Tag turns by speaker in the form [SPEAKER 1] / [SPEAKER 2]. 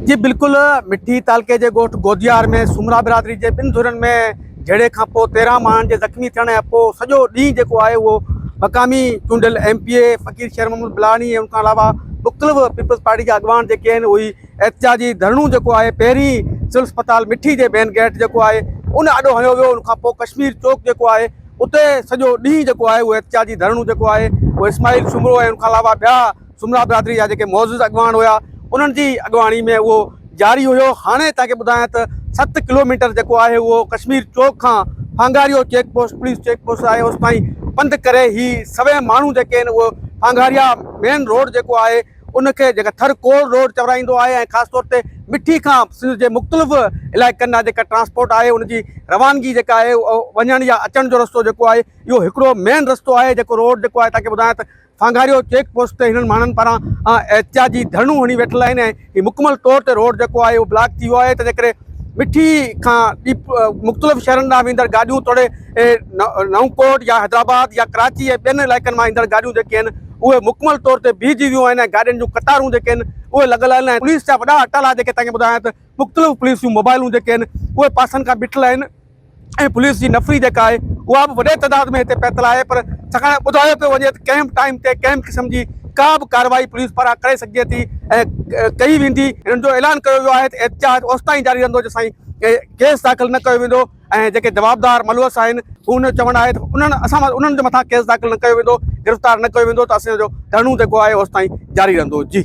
[SPEAKER 1] جي بلڪل مٺي تعلقي جي ڳوٺ گوديار ۾ سومرا برادري جي ٻن ڌرين ۾ جهيڙي کان پوء 13 ماڻهن جي زخمي ٿيڻ ۽ پوء سڄو ڏينهن جيڪو آهي اهو مقامي چونڊيل ايم پي اي فقير شير محمد بلاڻي ۽ ان کان علاوه مختلف پيپلز پارٽي جا اڳواڻ جيڪي آهن اهي احتجاجي ڌرڻو جيڪو آهي پهرين سول اسپتال مٺي جي مين گيٽ جيڪو آهي ان آڏو هنيو ويو ان کان پوء ڪشمير چوڪ جيڪو آهي اتي سڄو ڏينهن جيڪو آهي اهو احتجاجي ڌرڻو جيڪو آهي اهو اسماعيل سومرو ۽ ان کان علاوه ٻيا سومرا برادري جا جيڪي معزز اڳواڻ هيا انهن جي اڳواڻي ۾ اهو جاري هيو هاڻي توهان کي ٻڌايان ته 7 ڪلوميٽر جيڪو آهي اهو ڪشمير چوڪ کان Panghario check post police check post آهي اس تائين پنڌ ڪري هي سوين ماڻهو جيڪي آهن اهو پانگاريا مين روڊ جيڪو آهي ان کي جيڪا ٿر ڪول روڊ چورائيندو آهي ۽ خاص طور تي مٺي کان سنڌ جي مختلف علائقن ڏانهن جيڪا ٽرانسپورٽ آهي ان جي روانگي جيڪا آهي وڃڻ يا اچڻ جو رستو جيڪو آهي اهو هڪڙو مين رستو آهي جيڪو روڊ جيڪو آهي توهان کي ٻڌايان ته سانگهاريو چيڪ پوسٽ تي هنن ماڻهن پاران احتجاجي ڌرڻو هڻي ويٺل آهن ۽ هي مڪمل طور تي روڊ جيڪو آهي اهو بلاڪ ٿي ويو آهي تنهن ڪري مٺي کان مختلف شهرن ڏانهن ويندڙ گاڏيون توڙي نئون ڪوٽ يا حيدرآباد يا ڪراچي ۽ ٻين علائقن مان ايندڙ گاڏيون جيڪي آهن اهي مڪمل طور تي بيهجي ويون آهن ۽ گاڏين جون قطارون جيڪي آهن اهي لڳل آهن ۽ پوليس جا وڏا اٽالا جيڪي توهان کي ٻڌايان ته مختلف پوليس جون موبائلون جيڪي آهن اهي پاسن کان بيٺل آهن ۽ پوليس جي نفري جيڪا آهي اها به وڏي تعداد ۾ هتي پهتل آهي پر ڇاڪاڻ ٻڌايو پيو وڃي ته ڪنهن به ٽائيم تي ڪنهن به قسم جي ڪا به ڪارروائي پوليس پاران ڪري سگهجي ٿي ۽ ڪئي ويندي هنن جو اعلان ڪيو ويو آهي ته احتجاج اوستائين جاري رهندو جيستائين ڪيس داخل نه ڪيو ويندو ۽ جيڪي جوابدار ملوث آهن هن جو چوڻ آهي ته انهن اسان انهن جي مٿان ڪيس داخل نه ڪيو ويندو گرفتار نه ڪيو ويندو ته اسان جو ڌرڻو جيڪو آهي اوستائين جاري رهندو جي.